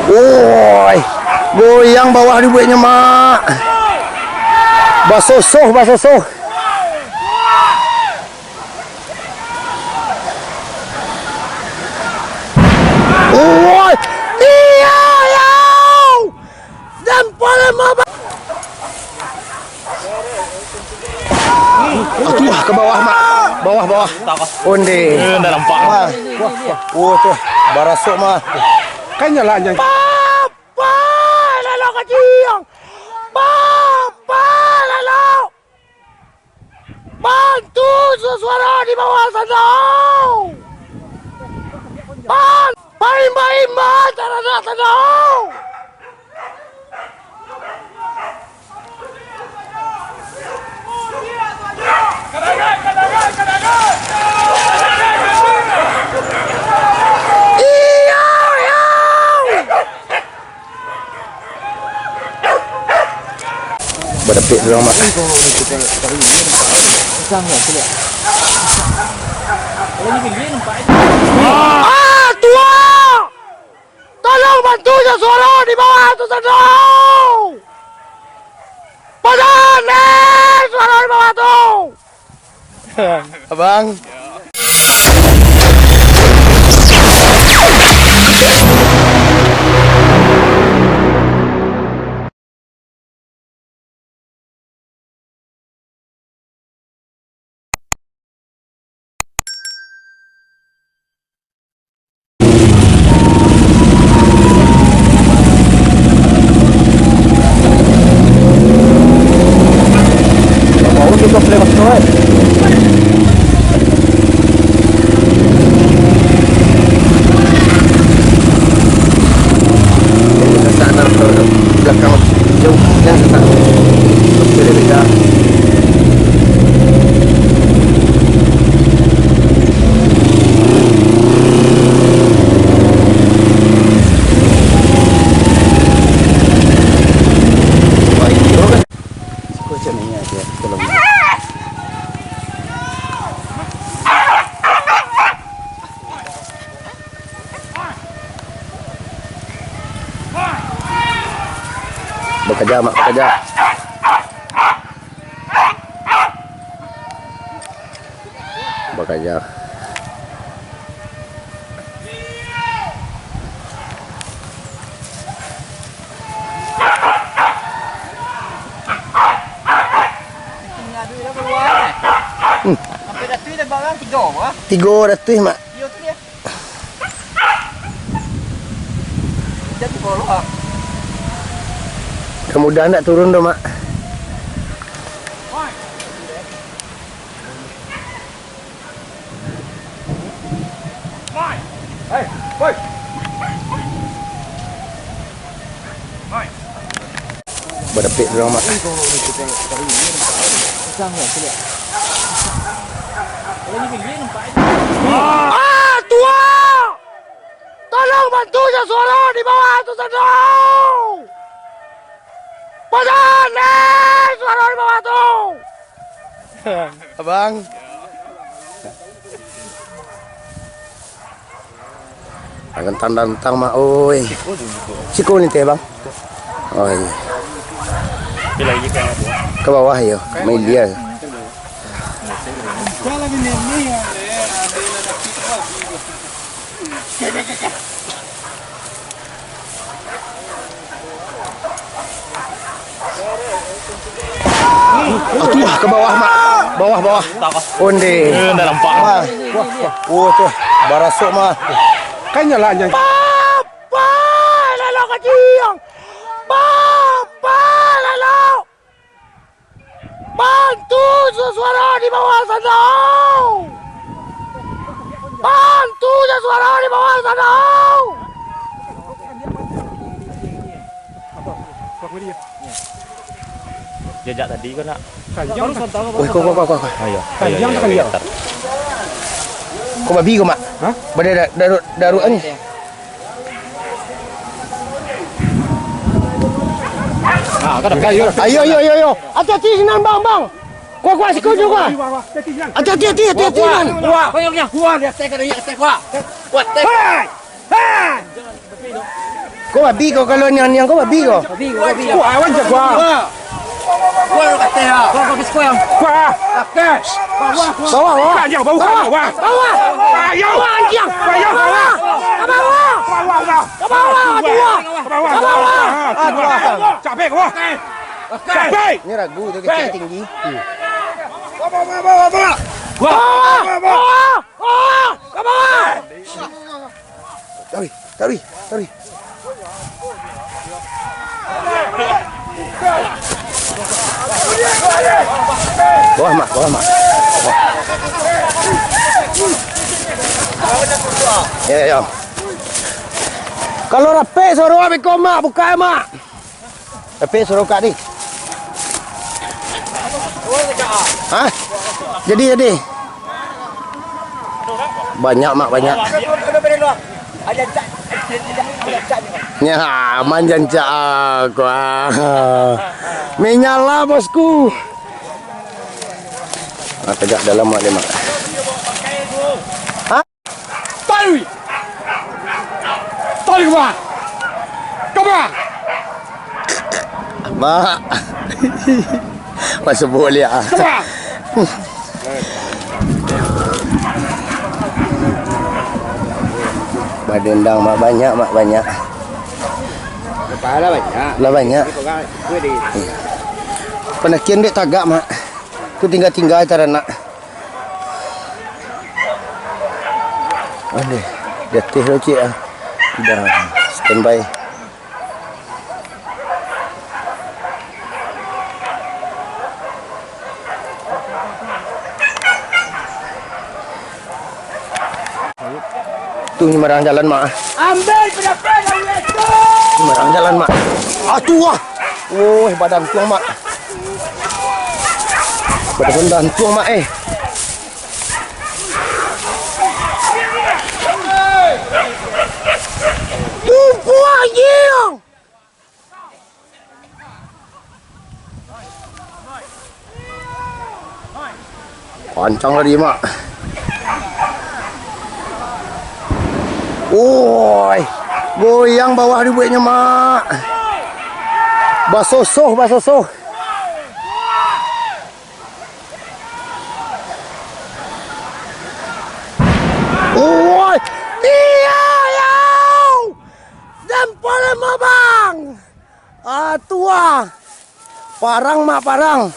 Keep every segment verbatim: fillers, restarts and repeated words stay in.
Oi, goyang bawah dibueknyo, Mak. Basosoh, basosoh. Oi, iyo, yo. Dampak lemah, Bang. Atuh, ka bawah, Mak. Bawah, bawah. Onde. Eh, ndak nampak. Wah, wah, wah. Oh, tuh. Barasuk, mah. Kan nyala, nyang. Papa, lalu kacil. Papa, lalu. Bantu sasuara di bawah sadau. Ban-, paimba-imba taranak sadau. Iyo, iyo. Badapik urang, Mak. Ah, tuo! Tolong bantu jo suaro di bawah tu, Sando! Padan, eh, suaro di bawah tu! Abang. Belakang jauh, yang sesak. Beda-beda. Bakaja, Mak, bakaja. Bakaja. Hmm. Sampai dah tu dah barang tiga apa? Tiga dah tu, Mak. Iyo tu dia. Jadi bola. Kemudahan nak turun tu, Mak. Badapik urang, Mak. Ah, tuo! Tolong bantu jo suaro di bawah tu, Sando! Padan, eh, suaro di bawah tu! Abang. Rantang-rantang, Mak, oi. Siko ni teh, Bang. Oh, iyo. Ka bawah, iyo. Main dia. Atuh, ka bawah, Mak. Bawah, bawah. Onde. Eh, ndak nampak. Wah, wah, wah. Oh, tuh. Barasuk, mah. Kan nyala, nyang. Papa, lalu kacil. Papa, lalu. Bantu jo suaro di bawah sadau! Bantu jo suaro di bawah sadau! Jajak tadi ko nak. Woi, ko, ko, ko, ko, ko. Ayo, ayo, ayo, ayo. Ko babi ko, Mak? Hah? Bada da-, daruak, daruak ni. Ah, kan dah. Ayo, ayo, ayo, ayo. Hati-hati sinan, Bang, Bang. Kuah, kuah, siko jo, kuah. Hati-hati, hati-hati, hati-hati, kuah, nan. Kuah, kuah, kuah. Kuah, di atas, di atas, kuah. Kuah, atas. Hei! Hei! Kau babi kau, kalau niang-niang kau babi kau. Babi, babi. Kuah, wan, kuah. Kuah, kuah, kuah. Bawah, bawah. Kuah, yang bawah, bawah. Bawah. Ayo. Bawah, anjing. Ayo. Bawah. Ke bawah. Ke bawah, bawah. Ke bawah, dua. Ke bawah, bawah. Ke bawah. Capek, bawah. Capek. Ini ragu tu kecil tinggi. Bawah, bawah, bawah, bawah. Bawah, bawah, bawah. Ke bawah. Tarik, tarik, tarik. Bawah, Mak, bawah, Mak. Ya, ya, ya. Kalau rapek suaro beko, Mak, buka, Mak. Tapi suruah kak ni. Hah? Jadi, jadi. Banyak, Mak, banyak. Ya, manjancak aku, ah. Menyala, bosku. Ah, tegak dalam, Mak, dia, Mak. Hah? Tarik! Tarik, Mak! Kama! Mak! Masuk boleh, ah. Kama! Badendang, Mak, banyak, Mak, banyak. Lah banyak. Lah banyak. Panakian dek tagak, Mak. Tu tingga-tingga taranak. Aduh, jatuh lo, cik, ah. Dah standby. Tu nyemarang jalan, Mak. Ambil pendapat dari itu. Nyemarang jalan, Mak. Ah, tu ah. Woi, badan tuang, Mak. Badan tuang, Mak, eh. Tumpuak anjing! Kancang tadi, Mak. Oi, goyang bawah dibueknyo, Mak. Basosoh, basosoh. Oi, iyo, yo. Jampol lemah, Bang. Ah, tu ah. Parang, Mak, parang.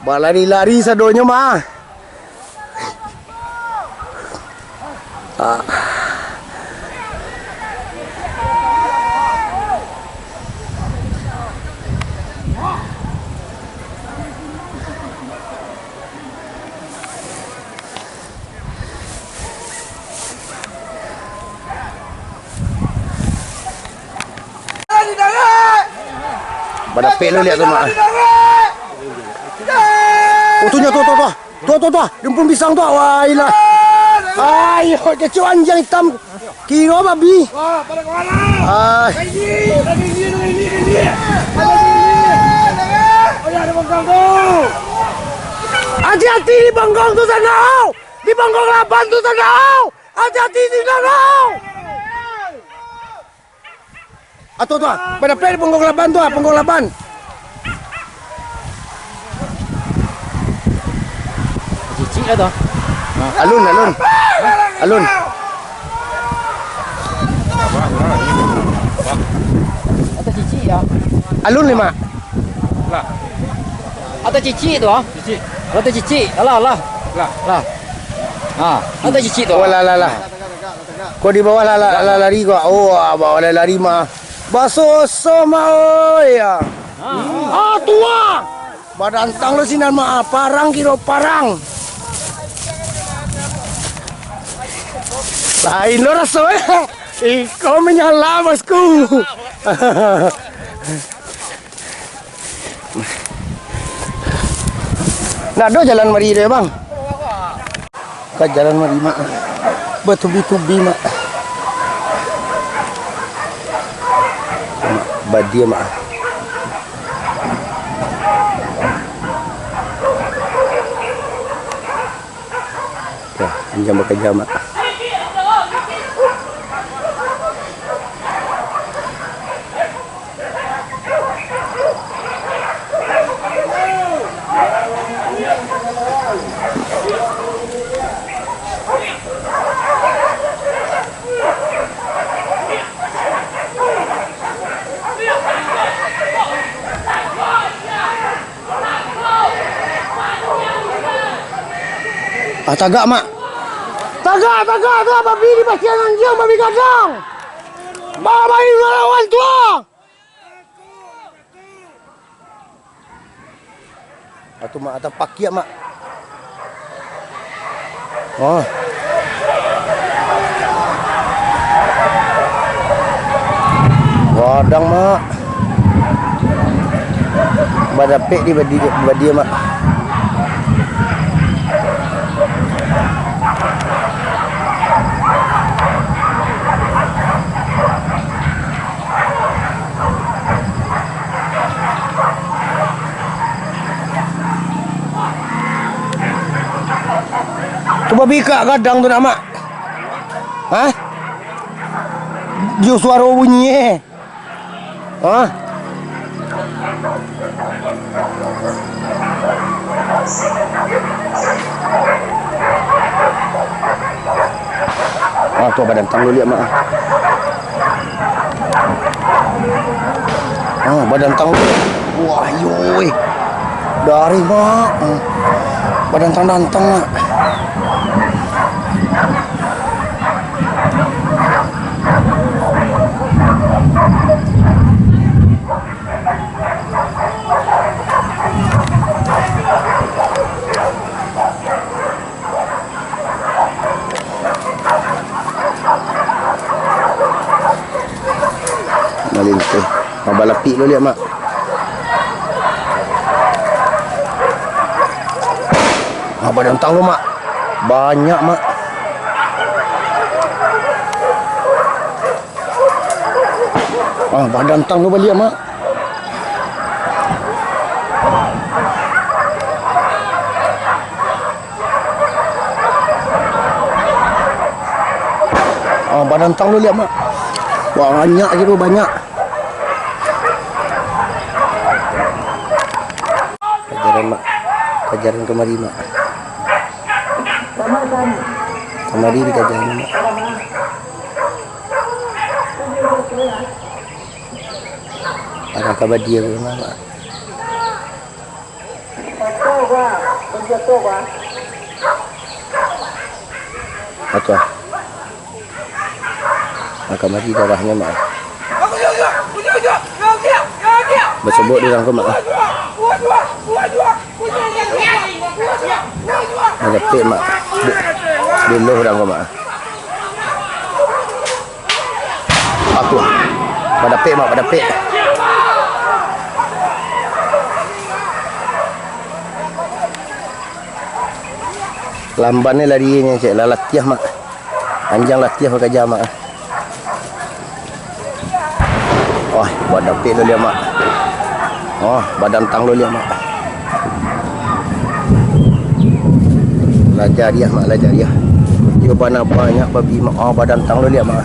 Balari-lari sadonyo, Mak. Ah. Badapek lu liak tu, Mak. Oh, tu nyo, tu, tu, tu. Tu, tu, tu. Rumpun pisang tu, wah, ilah. Ayo, kecoa anjing itam. Kiro babi. Wah, pada kemana? Ah. Tinggi, tinggi, tinggi, tinggi. Ada tinggi. Oh, ya, ada bengkang tu. Hati-hati di bengkang tu sana. Di bengkang laban tu sana. Hati-hati di sana. Ah, tu, tu, ah. Badapek di punggung laban tu, ah, punggung laban. Cicik lah tu. Alun, alun. Alun. Atau cicik ya? Alun ni, Mak. Lah. Atau cicik tu, ah. Cicik. Atau cicik. Alah, alah. Lah. Lah. Ha, atau cicik tu. Oh, lah, lah, lah. Kau di bawah lah, lah, lah lari kau. Oh, ah, bawah lah lari mah. Basosoh mah, oi, ah. Ah, tu ah. Badantang lo sinan mah, ah. Parang kiro parang. Lain lo raso, eh. Iko menyala, bosku. Ndak ado jalan mari deh, Bang. Ka jalan mari, Mak. Batubi-tubi, Mak. Mak, badia, Mak. Dah, anjang bakaja, Mak. Ah, tagak, Mak. Tagak, tagak, tagak, babi di pasian anjiang, babi gadang. Bawa bayi lawan tuo. Atu, Mak, atau pakiak, Mak. Oh. Gadang, Mak. Badapek di badi, badi, Mak. Cubo bikak gadang tu nak, Mak. Hah? Jo suaro bunyi, eh. Hah? Ah, tu badantang dulu liak, Mak. Ah, badantang. Wah, yoi. Dari, Mak. Ah. Badantang-dantang, Mak. Malinteh. Ah, balapik lo liak, Mak. Ah, badantang lo, Mak. Banyak, Mak. Ah, badantang lo baliak, Mak. Ah, badantang lo liak, Mak. Banyak gitu, banyak. Kajaran, Mak. Kajaran kamari, Mak. Kamari dikajaran, Mak. Arah ka badia ko, Mak. Ato ah. Ah, kamari darahnyo, Mak. Basobok di urang ko, Mak. Badapek, Mak. Be-, belo urang ko, Mak. Aku. Badapek, Mak, badapek. Lamban ni larinyo, cek, lah latiah, Mak. Anjiang latiah bakaja, Mak. Wah, badapek lo liak, Mak. Oh, badantang lo liak, Mak. Lah jariah, Mak, lah jariah. Iyo bana banyak babi, Mak. Oh, badantang lo liak, Mak.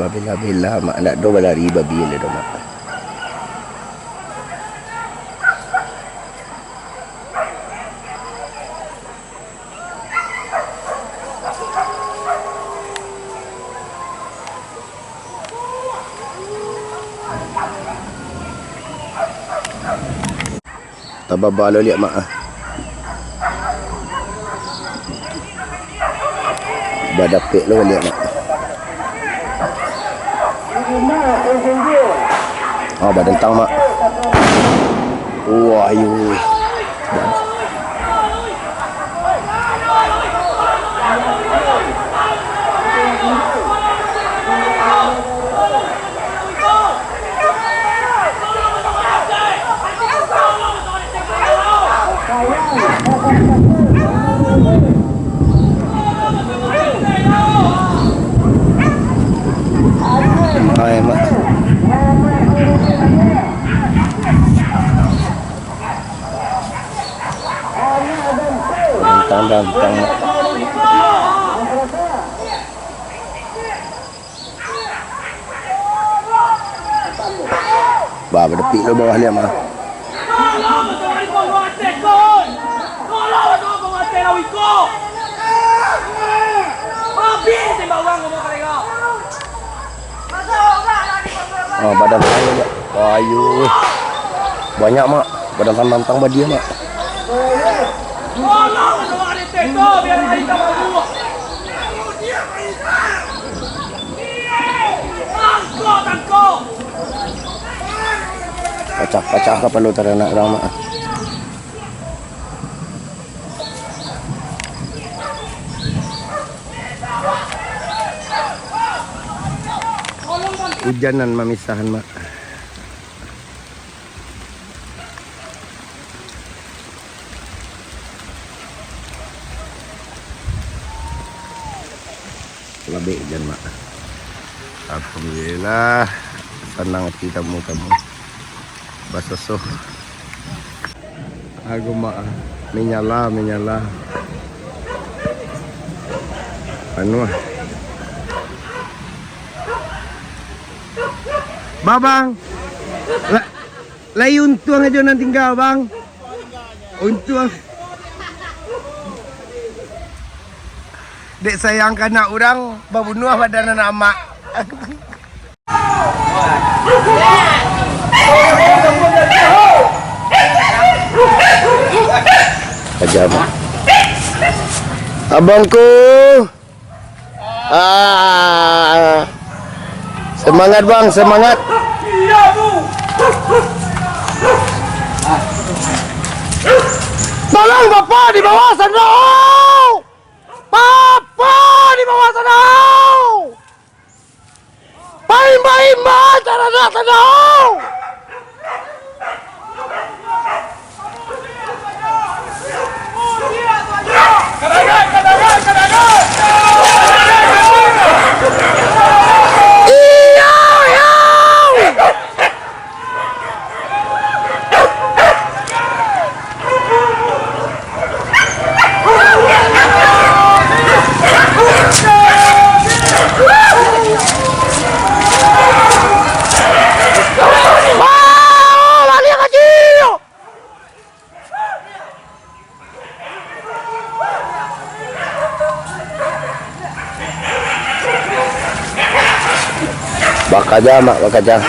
Babela-bela, Mak, ndak do balari babi lai doh, Mak. Tababa lo liak, Mak, ah. Badapek lo liak, Mak. Ah, badantang, Mak. Wah, yoi. Hai, Mak. Dantang, dantang, Mak. Bah, badapik lo bawah liak, Mak. Iko. Habis tembak urang ngomong ka lego. Oh, badan tangan dia. Ayo. Banyak, Mak. Badan tangan tantang badia, Mak. Tolong, tolong, ada teko, biar lari ka bawah. Tangkok, tangkok. Pacah, pacah kapalo taranak urang, Mak. Ujan nan mamisahan, Mak. Labek ujan, Mak. Alhamdulillah, sanang ati tamu-tamu. Basosoh. Ago, Mak, menyala, menyala. Anu ah. Babang. La-, lai untuang ajo nan tingga, Bang. Untuang. Dek sayang ka anak urang, babunuah badan anak amak. Aja, Mak. Abangku. Ah. Semangat, Bang, semangat. Tolong, Bapak, di bawah sana. Bapak, di bawah sana. Paimba-imba taranak tadau. Iyo, iyo. Bakaja, Mak, bakaja.